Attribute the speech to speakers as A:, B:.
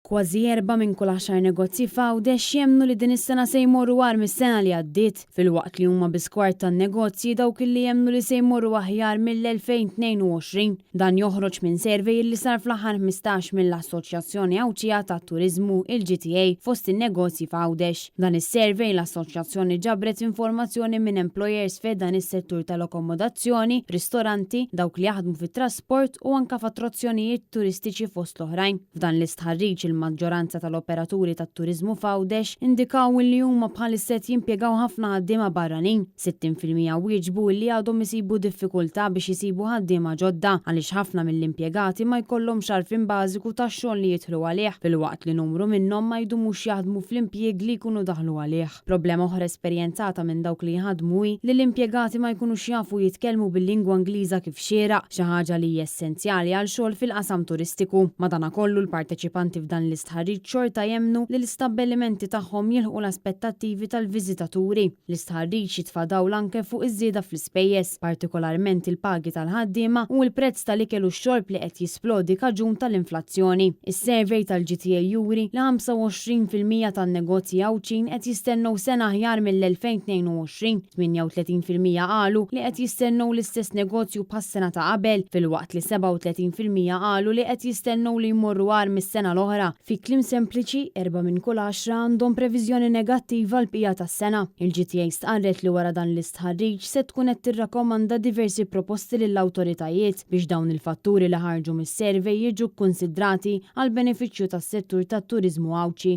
A: Kważi erbgħa minn kull għaxar negozji f'Għawdex jemmnu li din is-sena se jmorru agħar mis-sena li għaddiet, filwaqt li huma biss kwart tan-negozji dawk li jemmnu li se jmorru aħjar mill-2022. Dan joħroġ minn survey li sar fl-aħħar 15 mill-Assoċjazzjoni Għawdxija tat-Turiżmu, il-GTA, fost in-negozji f'Għawdex. Dan is-survey l-assoċjazzjoni ġabret informazzjoni minn employers fi dan is-settur tal-akkomodazzjoni, ristoranti, dawk li jaħdmu fit-trasport u anka f'attrazzjonijiet turistiċi fost l-oħrajn. F'dan l-istħarriġ il-maġġoranza tal-operaturi tat-turiżmu f'Għawdex indikaw li huma bħalissa qed jimpjegaw ħafna ħaddiema barranin. 60% wieġbu li għadhom isibu diffikultà biex isibu ħaddiema ġodda għaliex ħafna mill-impjegati ma jkollhomx għarfien bażiku tax-xogħol li jidħlu għalih, filwaqt li numru minnhom ma jdumux jaħdmu fl-impjieg li jkunu daħlu għalih. Problema oħra esperjenzata minn dawk li jħadmu hi li l-impjegati ma jkunux jafu jitkellmu bil-lingwa Ingliża kif xieraq, xi ħaġa li hija essenzjali għal xogħol fil-qasam turistiku. Madanakollu l-parteċipanti f'dan l-istħarriġ xorta jemmnu li l-istabbelimenti tagħhom jilħqu l-aspettattivi tal-viżitaturi. L-istħarriġ jitfa' dawl anke fuq iż-żieda fl-ispejjeż, partikolarment il-pagi tal-ħaddiema u l-prezz tal-ikel u x-xorb li qed jisplodi kaġun tal-inflazzjoni. Is-survey tal-GTA juri li 25% tan-negozji Għawdxin qed jistennew sena aħjar mill-2022, 38% qalu li qed jistennew l-istess negozju bħas-sena ta' qabel, filwaqt li 37% qalu li qed jistennew li jmorru agħar mis-sena l-oħra. Fi kliem sempliċi, erbgħa minn kull għaxra għandhom previżjoni negattiva għall-bqija tas-sena. Il-GTA stqarret li wara dan l-istħarriġ se tkun qed tirrakkomanda diversi proposti lill-awtoritajiet biex dawn il-fatturi li ħarġu mis-survey jiġu kkunsidrati għall-benefiċċju tas-settur tat-turiżmu Għawdxi.